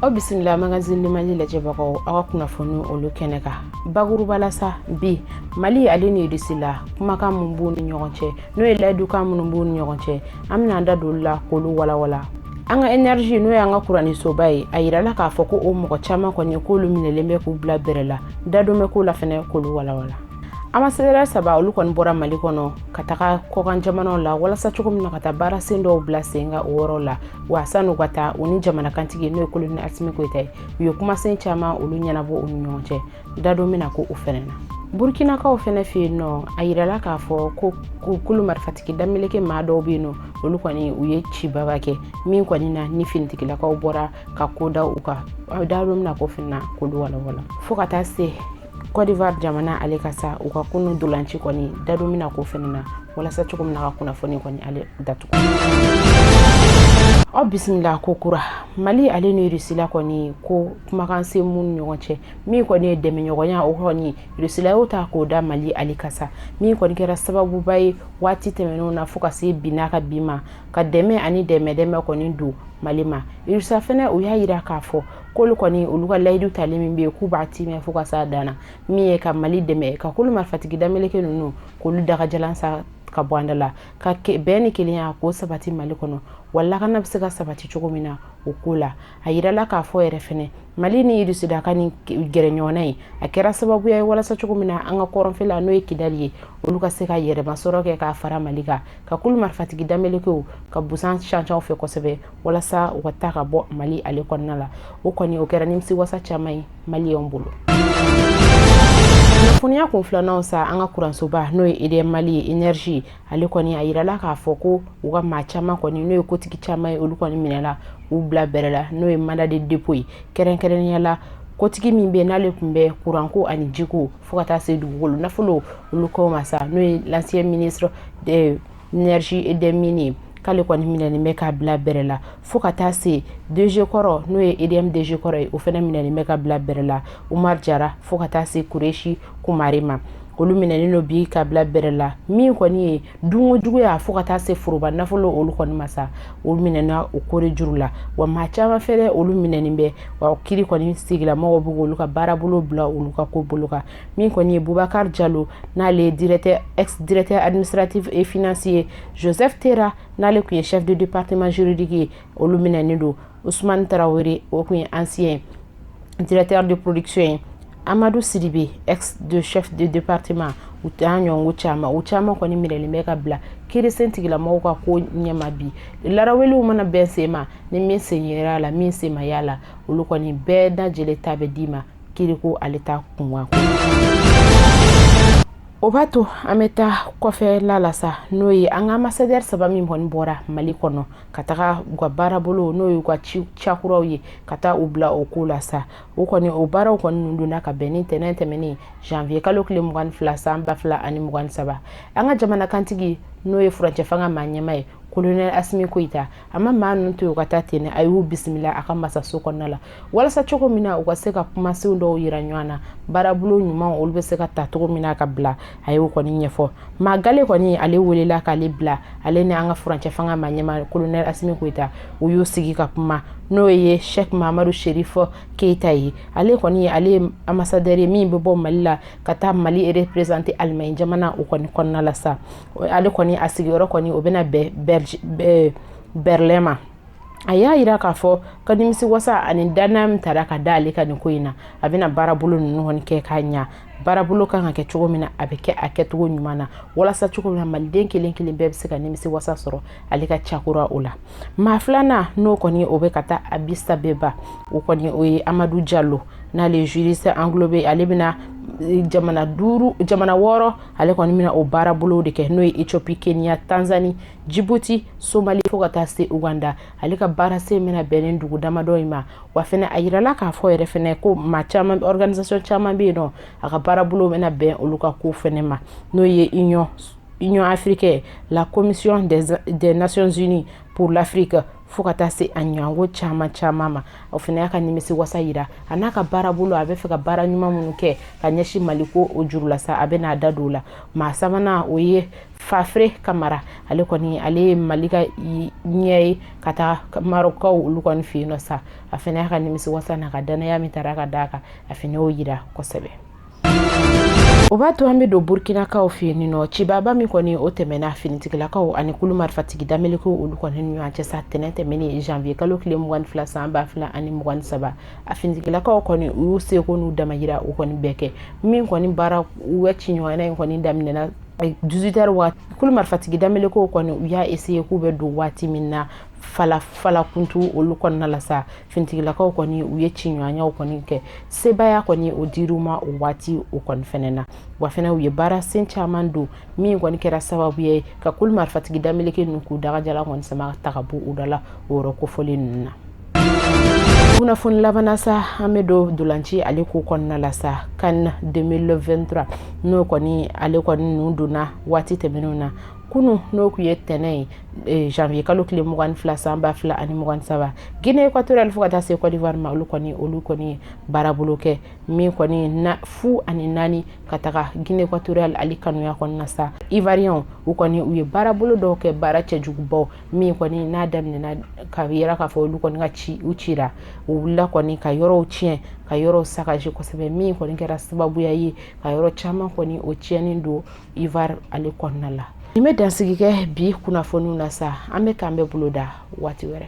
Aw bisimila Magazine du Mali lajɛbagaw, aw ka kunnafoni olu kɛnɛ kan. Bakuruba la sa, bi Mali ale ni Irisi la, kumakan mun b'u ni ɲɔgɔn cɛ, n'o ye layidukan minnu b'u ni ɲɔgɔn cɛ, an bɛna an da don olu la k'olu walawala. An ka énergie, n'o y'an ka kuranisoba ye, a yirala k'a fɔ ko o mɔgɔ caman kɔni k'olu minɛlen bɛ k'u bila bɛrɛ la. Dadon bɛ k'o la fɛnɛ k'olu walawala. Ambassadeur saba, olu kɔni bɔra Mali kɔnɔ ka taga kɔkan jamanaw la, walasa cogo min na ka taa baara sen dɔw bila sen kan o yɔrɔ la. Wa san'u ka taa, u ni jamana kantigi, n'o ye colonel Asimi Goyita ye, u ye kumasen caman olu ɲɛnabɔ u ni ɲɔgɔn cɛ. Dadon bɛna ko o fɛnɛ na. Burkinakaw fɛnɛ fɛ yen nɔ, a yirala k'a fɔ ko kulu marifatigi dameleke maa dɔw bɛ yen nɔ, olu kɔni u ye cibaba kɛ min kɔni na ni finitigilakaw bɔra ka ko da u kan. Dadon bɛna ko fɛnɛ na k'olu walawala. Fo ka taa se Côte d'Ivoire jamana ale ka sa u ka kunu dolanci kɔni, dadon bɛna ko fɛnɛ na, walasa cogo min na ka kunnafoni kɔni ale datugu. Aw bisimila ko kura. Mali ale ni Rusila kɔni ko kumakan sen minnu ɲɔgɔn cɛ, min kɔni ye dɛmɛɲɔgɔnya, o kɔni Rusila y'o ta k'o da Mali ale kasa, min kɔni kɛra sababuba ye waati tɛmɛnenw na fo ka se bi n'a ka bi ma, ka dɛmɛ ani dɛmɛ dɛmɛ kɔni don Mali ma. Rusila fɛnɛ, u y'a yira k'a fɔ k'olu kɔni olu ka layidu tali min bɛ yen, k'u b'a timɛ fo ka s'a dan na, min ye ka Mali dɛmɛ ka kulu marifatigi dameleke ninnu k'olu dagajalan sa ka bɔ an da la, ka bɛn ni kelenya k'o sabati Mali kɔnɔ, wa lakana bɛ se ka sabati cogo min na o ko la. A yirala k'a fɔ yɛrɛ fɛnɛ, Mali ni Rusila ka nin gɛrɛɲɔgɔnna ye, a kɛra sababuya ye walasa cogo min na an ka kɔrɔnfɛla, n'o ye Kidali ye, olu ka se ka yɛrɛmasɔrɔ kɛ k'a fara Mali kan, ka kulu marifatigi damelekew ka busan cancanw fɛ kosɛbɛ, walasa u ka taa ka bɔ Mali ale kɔnɔna la. O kɔni o kɛra nimisiwasa caman ye maliyɛnw bolo. Kunnafoniya kun filananw sa, an ka kuransoba, n'o ye EDM Mali ye, énergie, ale kɔni a yirala k'a fɔ ko u ka maa caman kɔni, n'o ye kotigi caman ye, olu kɔni minɛla k'u bila bɛrɛ la, n'o ye mandat de dépôt ye. Kɛrɛnkɛrɛnnenya la, kotigi min bɛ n'ale tun bɛ kuranko ani jiko fo ka taa se dugukolo nafolo olu ko ma sa, n'o ye l'ancien ministre de l'énergie et des mines ye, k'ale kɔni minɛnen bɛ k'a bila bɛrɛ la, fo ka taa se DG kɔrɔ, n'o ye EDM DG kɔrɔ ye, o fana minɛnen bɛ ka bila bɛrɛ la, Umar Jara, fo ka taa se Kureshi Kumare ma. Olu minɛnen don bi ka bila bɛrɛ la. Min kɔni ye dunko juguya fo ka taa se foroba nafolo olu kɔni ma sa, olu minɛna o kori juru la. Wa maa caman fɛnɛ, olu minɛnen bɛ, wa kiri kɔni sigilamɔgɔw bɛ olu ka baarabolo bila olu ka ko bolo kan. Min kɔni ye Bubakar Jalo, n'ale ye directeur, ex directeur administratif et financier, Joseph Tera, n'ale tun ye chef de département juridique ye, olu minɛnen don. Ousmane Traoré, o tun ye ancien directeur de production ye, Amadou Sidibé, ex de chef de département, u t'an ɲɔgɔn caman, u caman kɔni minɛlen bɛ ka bila kiirisen tigilamɔgɔw ka ko ɲɛma bi. Laraweliw mana bɛn sen ma, ni min sen yera a la, min sen ma y'a la, olu kɔni bɛɛ lajɛlen ta bɛ d'i ma kiriko ale ta kunkan. O b'a to an bɛ taa kɔfɛla la sa, n'o ye an ka ambassadeur saba min kɔni bɔra Mali kɔnɔ ka taga u ka baarabolo, n'o y'u ka cakuraw ye, ka taa u bila o ko la sa. O kɔni o baaraw kɔni donna ka bɛn ni tɛnɛn tɛmɛnen, janvier kalo tile 22 san 2023. An ka jamana kantigi, n'o ye furancɛ fanga maa ɲɛmaa ye, colonel Asimi Goyita, a ma maa ninnu to yen u ka taa ten, a y'u bisimila a ka masaso kɔnɔna la, walasa cogo min na u ka se ka kumasenw dɔw yira ɲɔgɔn na, baarabolo ɲuman olu bɛ se ka ta cogo min na ka bila. A y'o kɔni ɲɛfɔ. Maa gale kɔni ale welela k'ale bila, ale ni an ka furancɛ fanga maa ɲɛmaa colonel Asimi Goyita, u y'u sigi ka kuma, n'o ye Cheikh Mahamadu Sherif Keyita ye. Ale kɔni ale ye ambassadeur ye min bɛ bɔ Mali la ka taa Mali représenter Allemagne jamana o kɔni kɔnɔna la sa. Ale kɔni a sigiyɔrɔ kɔni o bɛna bɛn Berlin ma. A y'a yira k'a fɔ ka nimisi wasa ani danaya min tara ka da ale ka nin ko in na, a bɛna baarabolo ninnu kɔni kɛ k'a ɲa. Baarabolo kan ka kɛ cogo min na, a bɛ kɛ a kɛcogo ɲuman na, walasa cogo min na maliden kelen kelen bɛɛ bɛ se ka nimisi wasa sɔrɔ ale ka cakura o la. Maa filanan, n'o kɔni o bɛ ka taa Addis Abeba, o kɔni o ye Amadu Jalo, n'ale ye juriste englobé. Ale bɛna jamana duuru, jamana wɔɔrɔ, ale kɔni bɛna o baarabolo de kɛ, n'o ye Ethiopie, Kenya, Tanzanie, Djibouti, Somali fo ka taa se Uganda. Ale ka baara sen bɛna bɛn ni dugu damadɔ in ma. Wa fɛnɛ a yirala k'a fɔ yɛrɛ fɛnɛ ko maa caman, organisation caman bɛ yen nɔ, a ka baarabolo bɛna bɛn olu ka ko fɛnɛ ma, n'o ye Union Union africaine, la Commission des Nations Unies pour l'Afrique, fo ka taa se a ɲɔgɔnko caman caman ma. O fana y'a ka nimisi wasa yira a n'a ka baara bolo, a bɛ fɛ ka baara ɲuman minnu kɛ ka ɲɛsin Mali ko o juru la sa, a bɛ n'a da don o la. Maa sabanan, o ye Fafere Kamara. Ale kɔni, ale ye Mali ka ɲɛ ye ka taa Marɔkukaw olu kɔni fɛ yen nɔ sa. A fana y'a ka nimisi wasa n'a ka danaya min taara ka d'a kan, a fana y'o yira kosɛbɛ. O b'a to an bɛ don Burkinakaw fɛ yen nɔ. Cibaba min kɔni o tɛmɛna finitigilakaw ani kulu marifatigi dameleke olu kɔni ni ɲɔgɔn cɛ sa, tɛnɛn tɛmɛnen janvier kalo tile 22 san 2023, a finitigilakaw kɔni u y'u seko n'u damayira u kɔni bɛɛ kɛ. Min kɔni baara u ka ciɲɔgɔnya in kɔni daminɛna 18 heures waati, kulu marifatigi damelekew kɔni u y'a essayer k'u bɛ don waati min na fala falakuntu olu kɔnɔna la sa, finitigilakaw kɔni u ye ciɲɔgɔnyaw kɔni kɛ, sebaaya kɔni o dir'u ma o waati o kɔni fɛnɛ na. Wa fɛnɛ u ye baara sen caman don min kɔni kɛra sababu ye ka kulu marifatigi dameleke ninnu k'u dagajalan kɔni sama ta ka bɔ u da la o yɔrɔ kofɔlen ninnu na. Kunnafoni laban sa, an bɛ don dolanci ale ko kɔnɔna la sa. CAN 2023, n'o kɔni ale kɔni ninnu donna waati tɛmɛnenw na, kunun n'o tun ye tɛnɛn ye, janvier kalo tile 22 san 2023, Guinée équatoriale fo ka taa se Côte d'Ivoire ma, olu kɔni baarabolo kɛ min kɔni na 0-4 ka taga Guinée équatoriale ale kanuya kɔnɔna sa. Ivoirien u kɔni u ye baarabolo dɔw kɛ, baara cɛjugubaw min kɔni n'a daminɛna ka yira k'a fɔ olu kɔni ka ci u cira, u wulila kɔni ka yɔrɔw tiɲɛ, ka yɔrɔw sakaji kosɛbɛ, min kɔni kɛra sababuya ye ka yɔrɔ caman kɔni o tiɲɛni don Ivoire ale kɔnɔna la. Nin bɛ dansigi kɛ bi kunnafoniw na sa. An bɛ k'an bɛ bolo da waati wɛrɛ.